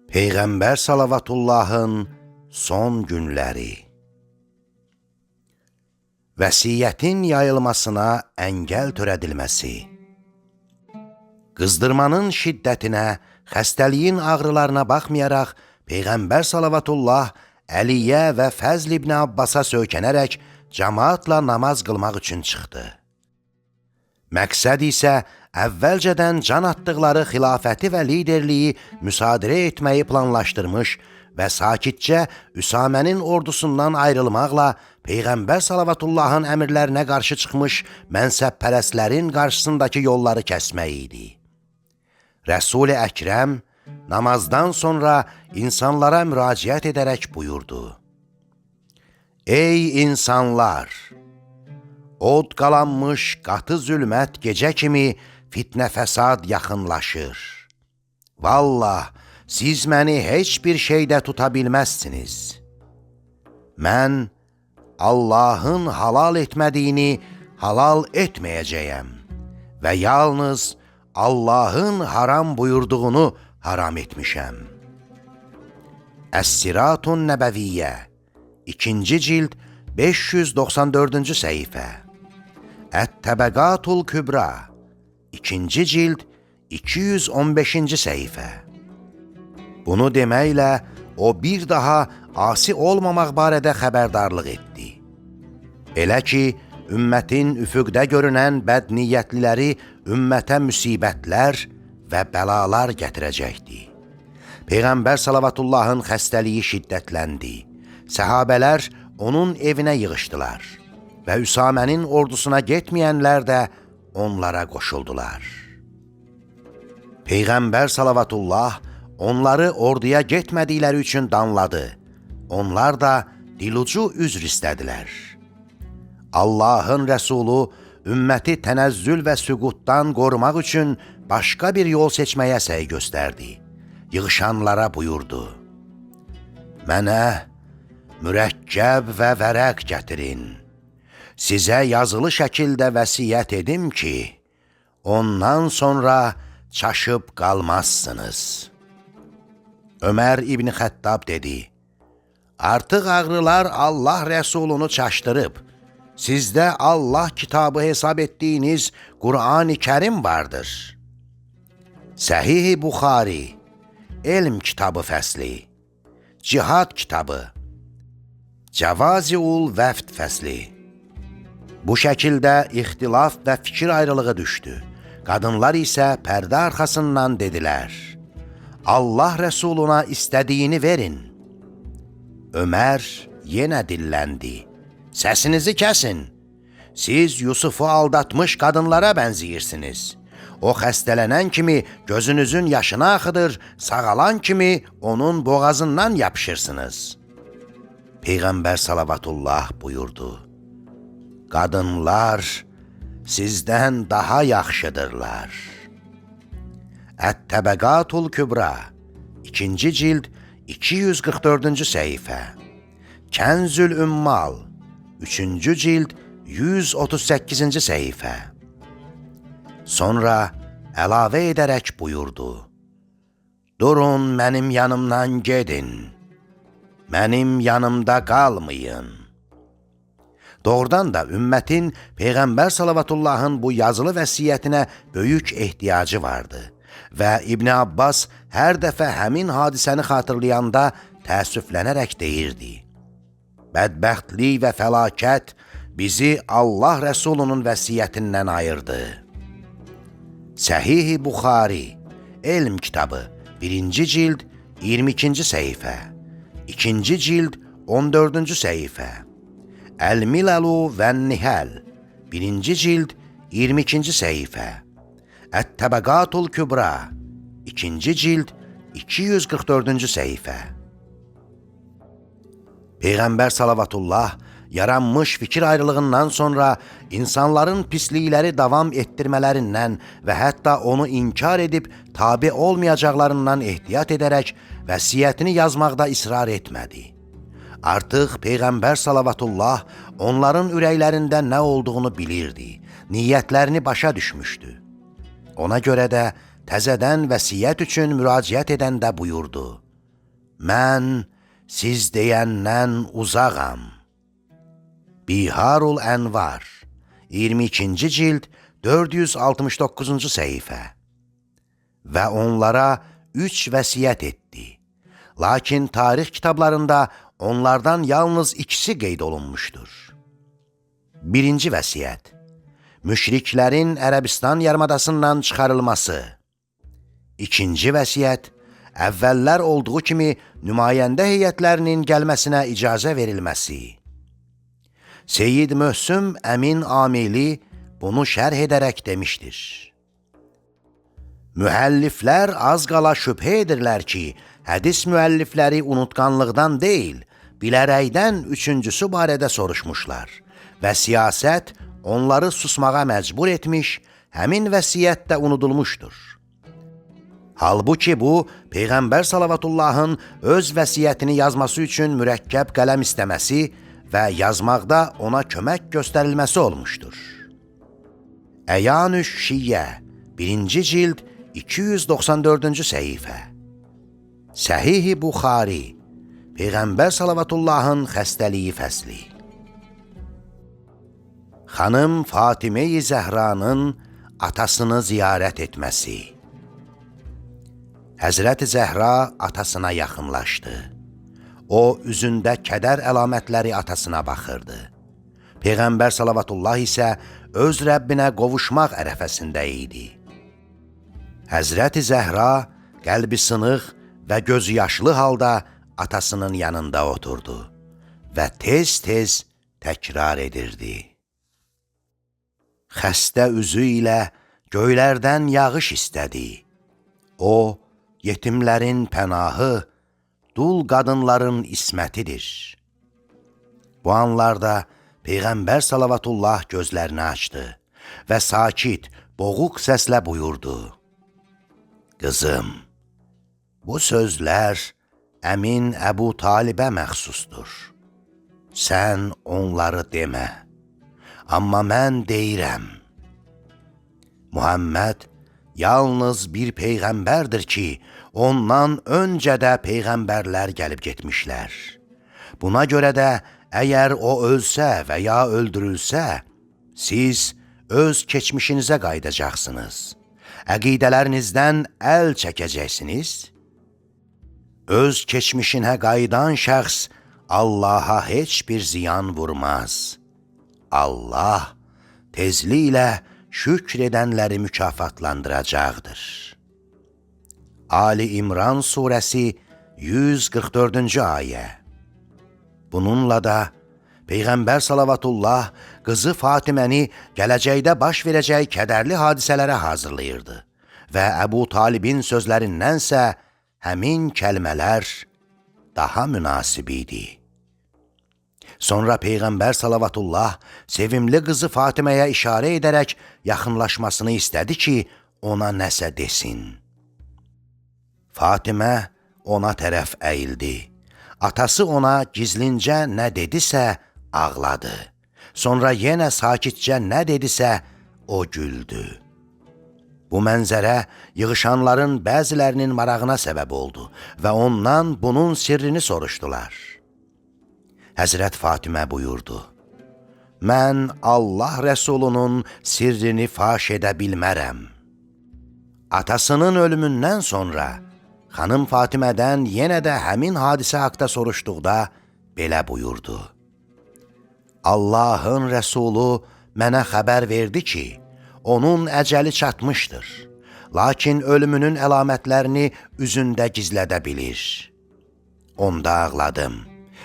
Peyğəmbər salavatullahın son günləri. Vəsiyyətin yayılmasına əngəl törədilməsi. Qızdırmanın şiddətinə, xəstəliyin ağrılarına baxmayaraq, Peyğəmbər salavatullah Əliyə və Fəzl ibn Abbasa söykənərək cəmaatla namaz qılmaq üçün çıxdı. Məqsəd isə əvvəlcədən can atdıqları xilafəti və liderliyi müsadirə etməyi planlaşdırmış və sakitcə Üsamənin ordusundan ayrılmaqla Peyğəmbər salavatullahın əmrlərinə qarşı çıxmış mənsəbpərəstlərin qarşısındakı yolları kəsmək idi. Rəsul-i Əkrəm namazdan sonra insanlara müraciət edərək buyurdu: Ey insanlar! Od qalanmış qatı zülmət gecə kimi fitnə fəsad yaxınlaşır. Vallah, siz məni heç bir şeydə tuta bilməzsiniz. Mən Allahın halal etmədiyini halal etməyəcəyəm və yalnız Allahın haram buyurduğunu haram etmişəm. Əs-Siratun Nəbəviyyə, 2-ci cild, 594-cü səhifə. Ət-Təbəqatul Kübra, 2-ci cild, 215-ci səhifə. Bunu deməklə o bir daha asi olmamaq barədə xəbərdarlıq etdi. Elə ki, ümmətin üfüqdə görünən bədniyyətliləri ümmətə müsibətlər və bəlalar gətirəcəkdi. Peyğəmbər salavatullahın xəstəliyi şiddətləndi. Səhabələr onun evinə yığışdılar və Üsamənin ordusuna getməyənlər də onlara qoşuldular. Peyğəmbər salavatullah onları orduya getmədikləri üçün danladı. Onlar da dilucu üzr istədilər. Allahın Rəsulu ümməti tənəzzül və süqutdan qorumaq üçün başqa bir yol seçməyə səy göstərdi. Yığışanlara buyurdu: Mənə mürəkkəb və vərəq gətirin. Sizə yazılı şəkildə vəsiyyət edim ki, ondan sonra çaşıb qalmazsınız. Ömər İbni Xəttab dedi: Artıq ağrılar Allah Rəsulunu çaşdırıb. Sizdə Allah kitabı hesab etdiyiniz Qur'an-ı Kərim vardır. Səhih-i Buxari, Elm kitabı fəsli, Cihad kitabı, Cəvaziul Vəfd fəsli. Bu şəkildə ixtilaf və fikir ayrılığı düşdü. Qadınlar isə pərdə arxasından dedilər: Allah Rəsuluna istədiyini verin. Ömər yenə dilləndi: Səsinizi kəsin. Siz Yusufu aldatmış qadınlara bənzəyirsiniz. O xəstələnən kimi gözünüzün yaşını axıdır, sağalan kimi onun boğazından yapışırsınız. Peyğəmbər salavatullah buyurdu: Qadınlar sizdən daha yaxşıdırlar. Ət-Təbəqatul Kübra, 2-ci cild, 244-cü səhifə. Kənzül Ümmal, 3-cü cild, 138-ci səhifə. Sonra əlavə edərək buyurdu: Durun mənim yanımdan gedin, mənim yanımda qalmayın. Doğrudan da ümmətin Peyğəmbər salavatullahın bu yazılı vəsiyyətinə böyük ehtiyacı vardı və İbn Abbas hər dəfə həmin hadisəni xatırlayanda təəssüflənərək deyirdi: Bədbəxtlik və fəlakət bizi Allah Rəsulunun vəsiyyətindən ayırdı. Səhih-i Buxari, Elm kitabı, 1-ci cild, 22-ci səhifə, 2-ci cild, 14-cü səhifə. Əl-Miləlu və Nihəl, 1-ci cild, 22-ci səhifə. Ət-Təbəqatul Kübra, 2-ci cild, 244-cü səhifə. Peyğəmbər salavatullah yaranmış fikir ayrılığından sonra insanların pislikləri davam etdirmələrindən və hətta onu inkar edib tabi olmayacaqlarından ehtiyat edərək vəsiyyətini yazmaqda israr etmədi. Artıq Peyğəmbər salavatullah onların ürəklərində nə olduğunu bilirdi, niyyətlərini başa düşmüşdü. Ona görə də təzədən vəsiyyət üçün müraciət edəndə buyurdu: Mən siz deyəndən uzağam. Biharul Ənvar, 22-ci cild, 469-cu səhifə. Və onlara 3 vəsiyyət etdi. Lakin tarix kitablarında onlardan yalnız ikisi qeyd olunmuşdur. Birinci vəsiyyət, müşriklərin Ərəbistan yarımadasından çıxarılması. İkinci vəsiyyət, əvvəllər olduğu kimi nümayəndə heyətlərinin gəlməsinə icazə verilməsi. Seyyid Möhsüm Əmin Amili bunu şərh edərək demişdir. Müəlliflər az qala şübhə edirlər ki, hədis müəllifləri unutqanlıqdan deyil, bilərəkdən üçüncüsü barədə soruşmuşlar və siyasət onları susmağa məcbur etmiş, həmin vəsiyyət də unudulmuşdur. Halbuki bu, Peyğəmbər salavatullahın öz vəsiyyətini yazması üçün mürəkkəb qələm istəməsi və yazmaqda ona kömək göstərilməsi olmuşdur. Əyan-ü Şiyə, 1-ci cild, 294-cü səhifə. Səhih-i Buxari, Peyğəmbər salavatullahın xəstəliyi fəsli. Xanım Fatimə-i Zəhranın atasını ziyarət etməsi. Həzrət-i Zəhra atasına yaxınlaşdı. O, üzündə kədər əlamətləri atasına baxırdı. Peyğəmbər salavatullah isə öz Rəbbinə qovuşmaq ərəfəsində idi. Həzrət-i Zəhra qəlbi sınıq və gözü yaşlı halda atasının yanında oturdu və tez-tez təkrar edirdi. Xəstə üzü ilə göylərdən yağış istədi. O, yetimlərin pənahı, dul qadınların ismətidir. Bu anlarda Peyğəmbər salavatullah gözlərini açdı və sakit, boğuq səslə buyurdu. Qızım, bu sözlər əmin Əbu Talibə məxsusdur. Sən onları demə, amma mən deyirəm. Muhammed yalnız bir peyğəmbərdir ki, ondan öncə də peyğəmbərlər gəlib getmişlər. Buna görə də əgər o ölsə və ya öldürülsə, siz öz keçmişinizə qayıdacaqsınız. Əqidələrinizdən əl çəkəcəksiniz. Öz keçmişinə qayıdan şəxs Allaha heç bir ziyan vurmaz. Allah tezliklə şükr edənləri mükafatlandıracaqdır. Ali İmran surəsi 144-cü ayə. Bununla da Peyğəmbər salavatullah qızı Fatiməni gələcəkdə baş verəcək kədərli hadisələrə hazırlayırdı və Əbu Talibin sözlərindənsə həmin kəlmələr daha münasib idi. Sonra Peyğəmbər salavatullah sevimli qızı Fatiməyə işarə edərək yaxınlaşmasını istədi ki, ona nəsə desin. Fatimə ona tərəf əyildi. Atası ona gizlincə nə dedisə, ağladı. Sonra yenə sakitcə nə dedisə, o güldü. Bu mənzərə yığışanların bəzilərinin marağına səbəb oldu və ondan bunun sirrini soruşdular. Həzrət Fatimə buyurdu, mən Allah Rəsulunun sirrini faş edə bilmərəm. Atasının ölümündən sonra xanım Fatimədən yenə də həmin hadisə haqda soruşduqda belə buyurdu. Allahın Rəsulu mənə xəbər verdi ki, onun əcəli çatmışdır. Lakin ölümünün əlamətlərini üzündə gizlədə bilir. Onda ağladım.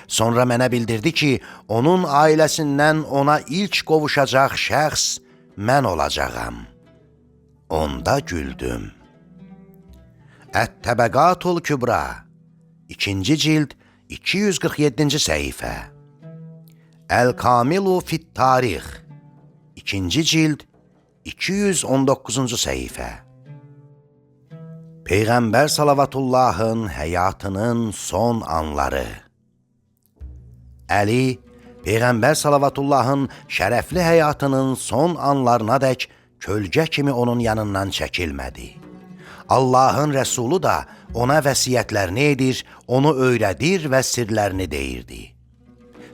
Sonra mənə bildirdi ki, onun ailəsindən ona ilk qovuşacaq şəxs mən olacağam. Onda güldüm. Ət-Təbəqatul Kübra, 2-ci cild, 247-ci səhifə. Əl-Kamilu fit-Tarix, 2-ci cild, 219-cu səhifə. Peyğəmbər salavatullahın həyatının son anları. Əli, Peyğəmbər salavatullahın şərəfli həyatının son anlarına dək kölgə kimi onun yanından çəkilmədi. Allahın Rəsulu da ona vəsiyyətlərini edir, onu öyrədir və sirlərini deyirdi.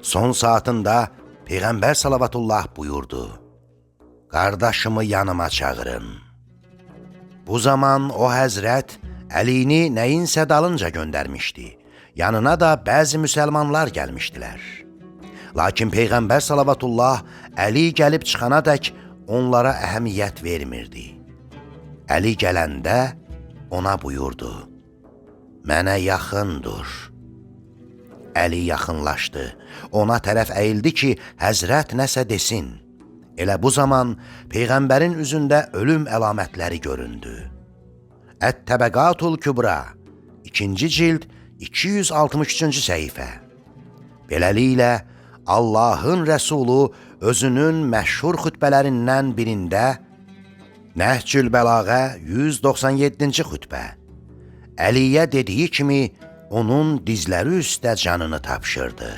Son saatında Peyğəmbər salavatullah buyurdu: "Qardaşımı yanıma çağırın." Bu zaman o həzrət Əlini nəyinsə dalınca göndərmişdi. Yanına da bəzi müsəlmanlar gəlmişdilər. Lakin Peyğəmbər salavatullah Əli gəlib çıxana dək onlara əhəmiyyət vermirdi. Əli gələndə ona buyurdu: "Mənə yaxın dur." Əli yaxınlaşdı. Ona tərəf əyildi ki, həzrət nəsə desin. Elə bu zaman Peyğəmbərin üzündə ölüm əlamətləri göründü. Ət-Təbəqatul Kübra, 2-ci cild, 263-cü səhifə. Beləliklə, Allahın Rəsulu özünün məşhur xütbələrindən birində Nəhcül Bəlağə 197-ci xütbə Əliyə dediyi kimi onun dizləri üstə canını tapşırdı.